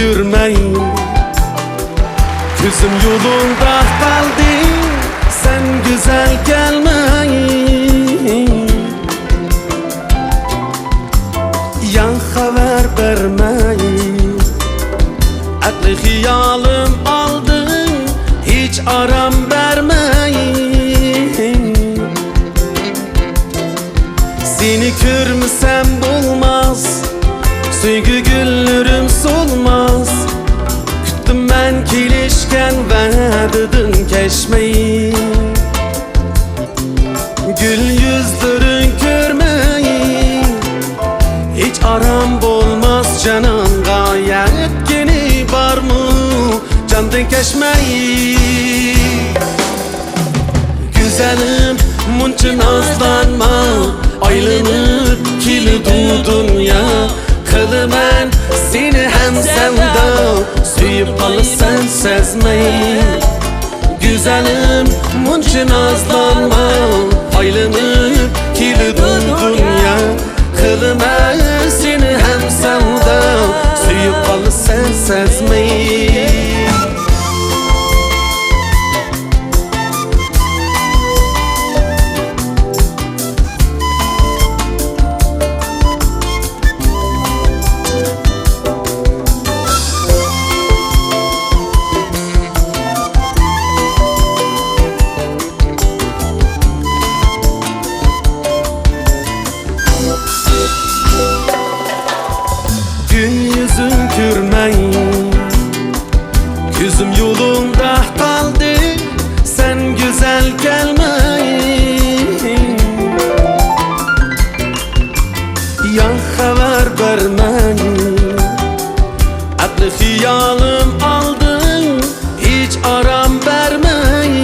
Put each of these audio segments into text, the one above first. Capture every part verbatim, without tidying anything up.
يۈرمەي، كۆزۈم يولۇڭدا قالدى، سەن گۈزەل كەلمەي. يا خەۋەر بەرمەي، ئەقلى خىيالىم ئالدىڭ، ھېچ ئارام بەرمەي. سېنى كۆرمىسەم بولماس، سۆيگۈ گۈللىرىم سولماس. كۈتتۈم مەن كېلىشكەن ۋەدىدىن كەچمەي. گۈل يۈزلىرىڭ كۆرمەي، ھېچ ئارام بولماس جانانغا. يەتكىنى بارمۇ جاندىن كەچمەي؟ گۈزەلىم، مۇنچە نازلانما، ئايلىنىپ كېلىدۇ دۇنيا. قىلىمەن سېنى ھەم سەۋدا، سۆيۈپ قالىسەن سەزمەي. گۈزەلىم، مۇنچە نازلانما، ئايلىنىپ كېلىدۇ دۇنيا. قىلىمەن سېنى ھەم سەۋدا، سۆيۈپ قالىسەن سەزمەي. گۈل يۈزۈڭ كۆرمەي، كۆزۈم يولۇڭدا قالدى، سەن گۈزەل كەلمەي. يا خەۋەر بەرمەي، ئەقلى خىيالىم ئالدىڭ، ھېچ ئارام بەرمەي.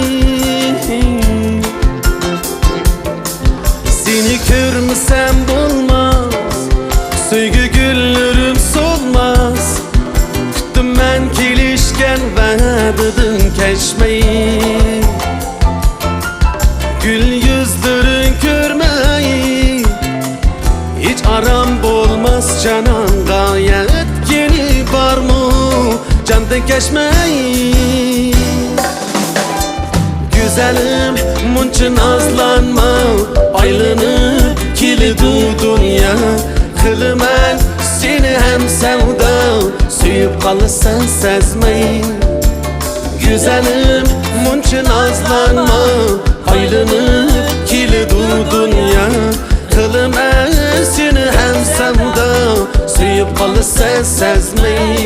سېنى كۆرمىسەم بولماس، سۆيگۈ گۈللىرىم سولماس. كۈتتۈم مەن كېلىشكەن ۋەدىدىن كەچمەي. گۈل يۈزلىرىڭ كۆرمەي، ھېچ ئارام بولماس جانانغا. يەتكىنى بارمۇ جاندىن كەچمەي؟ گۈزەلىم، مۇنچە نازلانما، ئايلىنىپ كېلىدۇ دۇنيا. قىلىمەن سېنى ھەم سەۋدا، سۆيۈپ قالىسەن سەزمەي. گۈزەلىم، مۇنچە نازلانما، ئايلىنىپ كېلىدۇ دۇنيا. قىلىمەن سېنى ھەم سەۋدا، سۆيۈپ قالىسەن سەزمەي.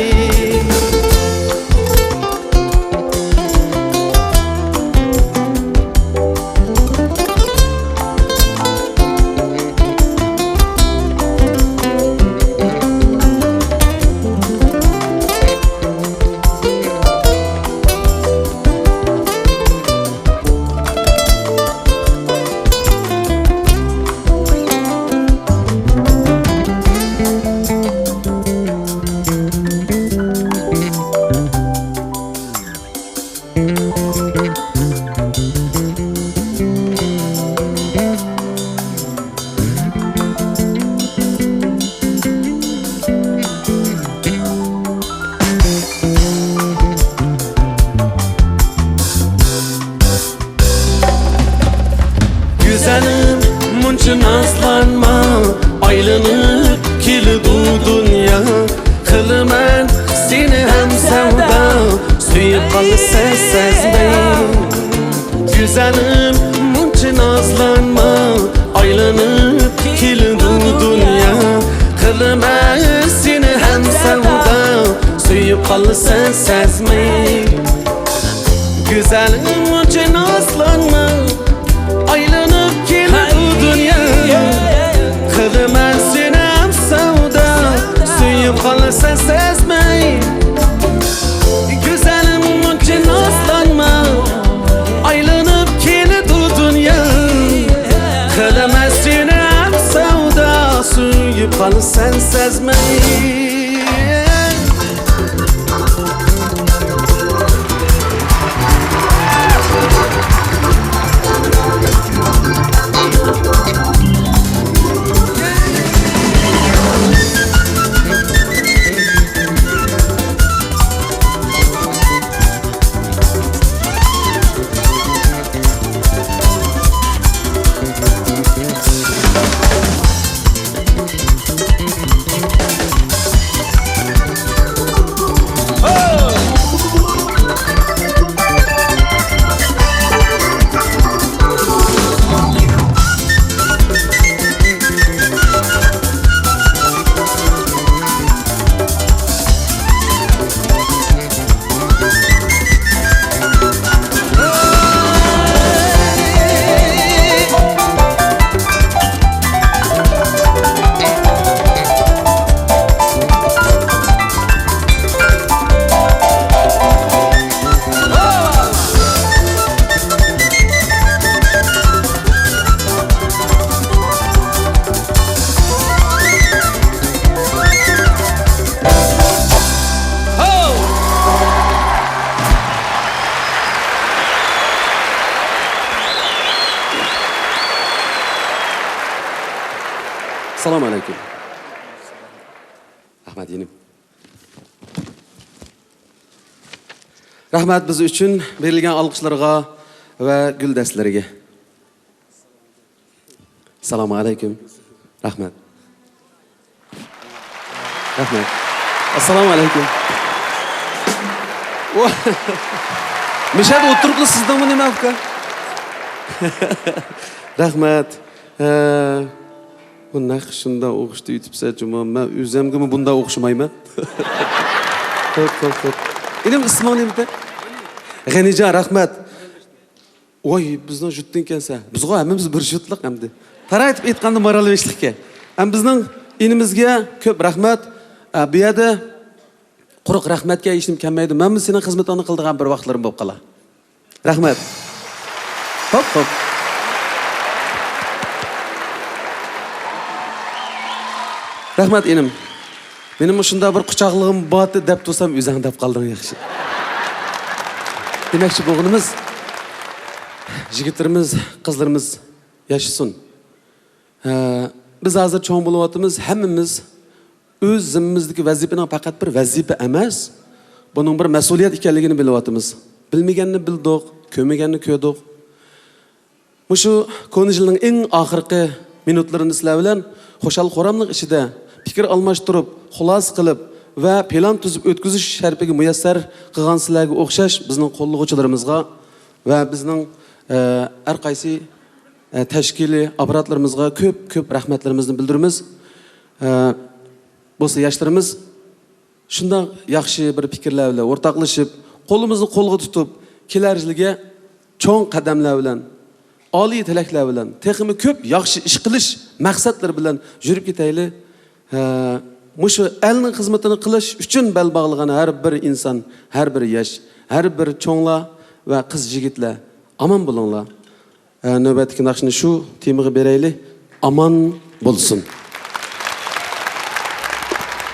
گۈزەلىم، مۇنچە نازلانما، ئايلىنىپ كېلىدۇ دۇنيا. قىلىمەن سېنى ھەم سەۋدا، سۆيۈپ قالىسەن سەزمەي. گۈزەلىم، مۇنچە نازلانما، ئايلىنىپ كېلىدۇ دۇنيا. قىلىمەن سېنى ھەم سەۋدا، سۆيۈپ قالىسەن سەزمەي. گۈزەلىم، مۇنچە نازلانما، ئايلىنىپ كېلىدۇ دۇنيا. قىلىمەن سېنى ھەم سەۋدا، سۆيۈپ قالىسەن سەزمەي. گۈزەلىم، مۇنچە نازلانما، ئايلىنىپ كېلىدۇ دۇنيا. قىلىمەن سېنى ھەم سەۋدا، سۆيۈپ قالىسەن سەزمەي. ئەسسالامۇ ئەلەيكۇم. رەھمەت، يېنىم. رەھمەت بىز ئۈچۈن بېرىلگەن ئالقىشلارغا ۋە گۈل دەستىلىرىگە. ئەسسالامۇ ئەلەيكۇم. رەھمەت. رەھمەت. ئەسسالامۇ ئەلەيكۇم. ۋا-، مىشەدە ئولتۇرۇپلا سىزنىڭمۇ نېمە ئۇكا؟ رەھمەت. ھە، بۇ نەق شۇنداق ئوخشىتىۋېتىپسەن جۇمۇ. مەن ئۆزۈمگىمۇ بۇنداق ئوخشىمايمەن. خوپ، خوپ، خوپ. ئىنىم، ئىسمىڭ نېمىدى؟ غەنىجان، رەھمەت. ۋاي، بىزنىڭ جۇتتىن ئىكەنسەن. بىزغۇ ھەممىمىز بىر جۇتلۇق ئەمدى. تارايتىپ ئېيتقاندا مارالبېشلىككە. ئەم بىزنىڭ ئىنىمىزگە كۆپ رەھمەت. ئە، بۇ يەردە قۇرۇق رەھمەتكە ھېچنېمە كەلمەيدۇ. مەنمۇ سېنىڭ خىزمىتىڭنى قىلىدىغان بىر ۋاقىتلىرىم بولۇپ قالا. رەھمەت. خوپ، خوپ. رەھمەت، ئىنىم. مېنىڭمۇ شۇنداق بىر قۇچاقلىغۇم بارتى دەپ تۇرسام، ئۆزۈڭ دەپ قالدىڭ، ياخشى. دېمەكچى بولغىنىمىز، يىگىتلىرىمىز، قىزلىرىمىز ياشىسۇن. ھە، بىز ھازىر چوڭ بولۇۋاتىمىز، ھەممىمىز ئۆز زىممىمىزدىكى ۋەزىپىنىڭ پەقەت بىر ۋەزىپە ئەمەس، بۇنىڭ بىر مەسئۇلىيەت ئىكەنلىكىنى بىلىۋاتىمىز. بىلمىگەننى بىلدۇق، كۆرمىگەننى كۆردۇق. مۇشۇ كونا يىلنىڭ ئەڭ ئاخىرقى مىنۇتلىرىنى سىلەر بىلەن خۇشال-خۇراملىق ئىچىدە پىكىر ئالماشتۇرۇپ، خۇلاسە قىلىپ ۋە پىلان تۈزۈپ ئۆتكۈزۈش شەرىپىگە مۇيەسسەر قىلغان سىلەرگە ئوخشاش بىزنىڭ قوللىغۇچىلىرىمىزغا ۋە بىزنىڭ، ئە، ھەر قايسى، ئە، تەشكىلىي ئاپپاراتلىرىمىزغا كۆپ، كۆپ رەھمەتلىرىمىزنى بىلدۈرىمىز. ئە، بولسا ياشلىرىمىز شۇنداق ياخشى بىر پىكىرلەر بىلەن ئورتاقلىشىپ، قولىمىزنى قولغا تۇتۇپ، كېلەر يىلگە چوڭ قەدەملەر بىلەن، ئالىي تىلەكلەر بىلەن، تېخىمۇ كۆپ ياخشى ئىش قىلىش مەقسەتلىرى بىلەن يۈرۈپ كېتەيلى. ھە، مۇشۇ ئەلنىڭ خىزمىتىنى قىلىش ئۈچۈن بەل باغلىغان ھەر بىر ئىنسان، ھەر بىر ياش، ھەر بىر چوڭلار ۋە قىز-يىگىتلەر، ئامان بولۇڭلار. ھە، نۆۋەتتىكى ناخشىنى شۇ تېمىغا بېرەيلى. ئامان بولسۇن.